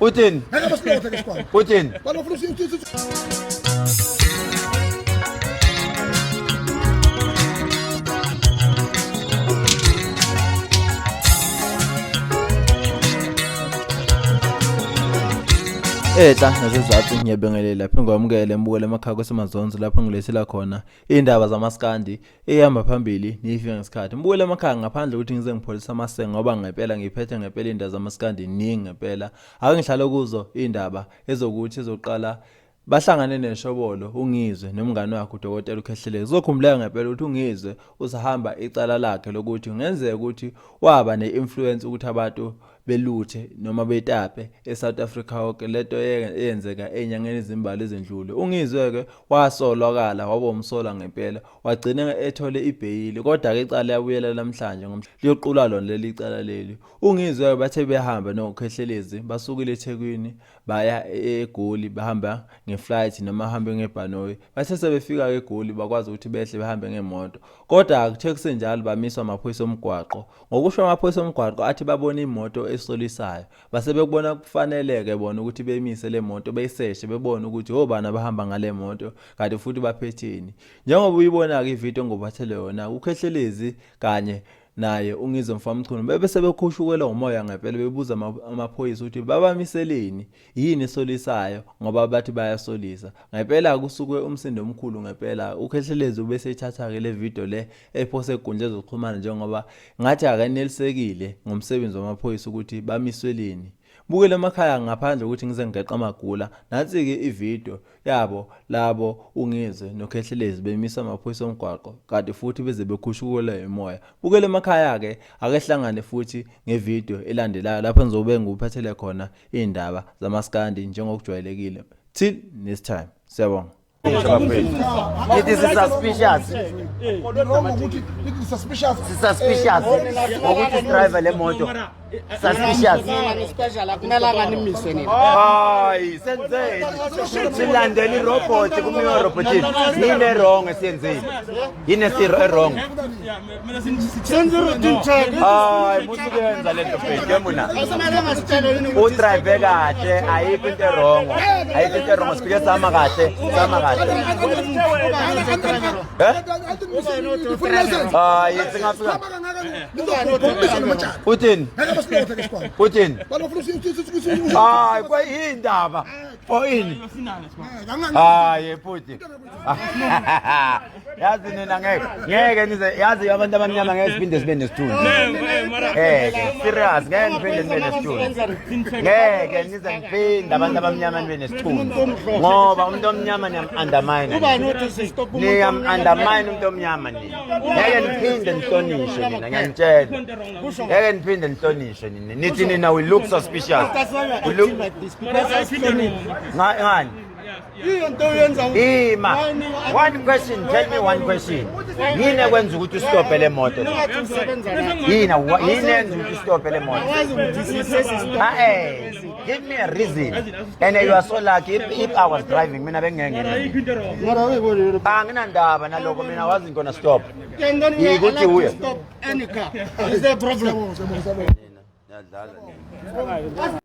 Uthini? Uthini? Enhla nasezansi ngiyabingelela lapho ngikwamukele mbukele emakhaya kwasemazonzo lapho ngilethela khona iy'ndaba zamaskandi Ehamba phambili niyifika ngesikhathi. Mbukele emakhaya ngaphandle ukuthi ngize ngipholise amasenge ngoba ngempela ngiphethe ngempela indaba zamaskandi ningi ngempela. Ake ngihlale kuzo indaba ezokuthi ezoqala bahlangane neshobolo uNgizwe nomngane wakhe uDokotela uKhehlelezi. Kuzokhumbuleka ngempela ukuthi uNgizwe usahamba icala lakhe lokuthi kungenzeka ukuthi waba ne-influence ukuthi abantu beluthe noma betape eSouth Africa yonke lento eyenzeka enyangeni ezimbali ezendlule. UNgizwe-ke wasolwakala waba umsolwa ngempela wagcina ethole ibheyili kodwa-ke icala liyabuyela namhlanje liyoqulwa lona leli cala leli. UNgizwe-ke bathe behamba noKhehlelezi basukile eThekwini baya eGoli bahamba ngeflight noma bahambe ngebhanoyi. Bathe sebefika-ke eGoli bakwazi ukuthi behle behambe ngemoto kodwa kuthe kusenjalo bamiswa amaphoyisa omgwaqo. Ngokusho amaphoyisa omgwaqo athi babona imoto esolisayo base bekubona kufaneleke bona ukuthi bemise le moto beyiseshe bebone ukuthi obani abahamba ngale moto kanti futhi baphetheni. Njengoba uyibona-ke ividiyo engikuphathele yona uKhehlelezi kanye naye uNgizwe Mfamchunu bebe sebekhushukelwa umoya ngempela bebuza amaphoyisa ukuthi babamiseleni yini esolisayo ngoba bathi bayasolisa ngempela kusuke umsindo omkhulu ngempela uKhehlelezi ubeseyithatha-ke le video le ephose enkundleni zokuxhumana njengoba ngathi akanelisekile ngomsebenzi wamaphoyisa ukuthi bamisweleni bukele emakhaya ngaphandle ukuthi ngize ngigeqa amagula nansi-ke ividiyo yabo labo uNgizwe noKhehlelezi bemisa amaphoyisa omgwaqo kanti futhi beze bekhushukelwa imoya bukele emakhaya-ke ake hlangane futhi ngevidiyo elandelayo lapho ngizobe ngikuphathele khona iy'ndaba zamaskandi njengokujwayelekile till next time siyabonga. It is suspicious. Suspicious. Suspicious. Ngokuthi driver le moto. Suspicious. Special akumelanga nimise nina. Hayi, senzeni. Silandela irobot kumiwa robotini. Yini wrong esiyenzile? Yini esiro wrong? Senze routine check. Hayi, musukuyenza lento mfethu, yemuna. Akumelanga sitshele yini ukuthi Udrive kahle, ayikho into wrong. Ayikho into wrong, sifike sama kahle, sama kahle. Eh? Hayi, singafika. Uthini? Uthini? Hayi, kwayindaba. For ini? Hayi, futhi. Yazi nina ngeke ngeke nize yazi abantu abamnyama ngeke siphinde sibe nesithunzi. Ngeke serious ngeke niphinde nibe nesithunzi. Ngeke nize niphinde abantu abamnyama nibe nesithunzi. Ngoba umuntu omnyama niyam undermine. Niyam undermine umuntu omnyama nina. Ngeke niphinde nihlonishwe nina ngiyanitshela. Ngeke niphinde nihlonishwe nina. Nithi nina we look suspicious. We look ngani? Ima. One question, tell me one question. Yini ekwenza ukuthi ustophe le moto? Yini yini enza ukuthi ustophe le moto? Ah eh, give me a reason. And you are so lucky if I was driving mina bengeke ngene. Anginandaba naloko mina I wasn't gonna stop. Yikuthi uye. Stop any car. Is there a problem? Niyadlala nina.